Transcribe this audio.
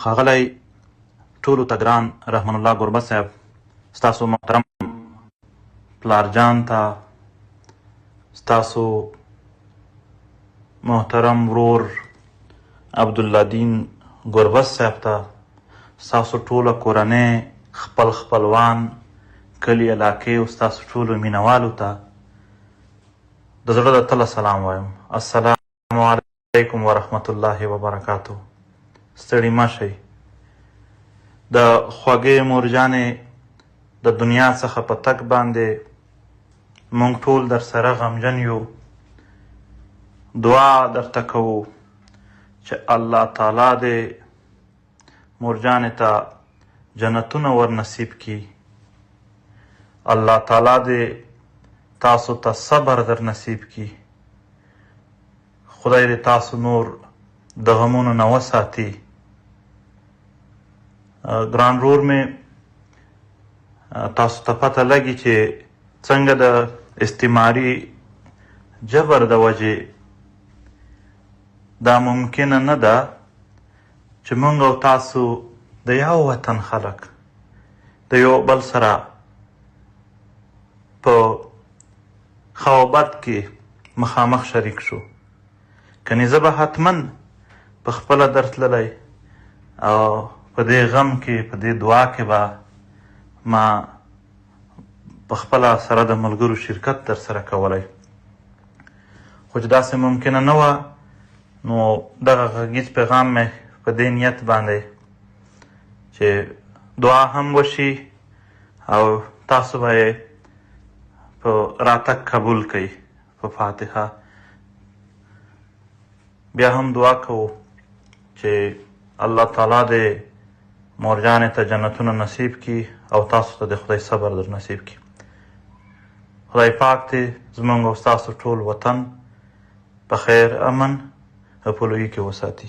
ښاغلی ټولو ته ګران رحمن الله ګربز صاحب، ستاسو محترم پلار جان ته، ستاسو محترم ورور عبدالله دین ګربز صاحب ته، ستاسو ټوله کورنۍ، خپل خپلوان، کلي علاقې او ستاسو ټولو مینوالو ته د زړه د تله سلام وایم. السلام علیکم ورحمت الله وبرکاته. ستړي مه شئ. د خوږې مورجانې د دنیا څخه په تګ باندې مونږ ټول درسره غمجن یو. دعا درته کوو چې الله تعالی دې مورجانې ته جنتونه ور نصیب کړي. الله تعالی دې تاسو ته صبر در نصیب کړي. خدای دې تاسو نور د غمونو نه وساتي. ګران رور مې، تاسو ته پته لګي چې څنګه د استعماري جبر د وجې دا ممکنه نه ده چې مونږ او تاسو د یو وطن خلک د یو بل سره په ښه او بد کې مخامخ شریک شو. کنې زه به حتما په خپله درتللی او په دې غم کې، په دې دعا کې به ما په خپله سره د ملګرو شرکت در سره کولی. خو چې داسې ممکنه نه وه، نو دغه غږیز پیغام مې په دې نیت باندې چې دعا هم وشي او تاسو به یې په راتګ قبول کړئ په فاتحه. بیا هم دعا کوو چې الله تعالی دې مورجانې ته جنتونه نصیب کړي او تاسو ته د خدای صبر در نصیب کړي. خدای پاک دې زمونږ او ستاسو ټول وطن په خیر، امن او په لویي کې وساتي.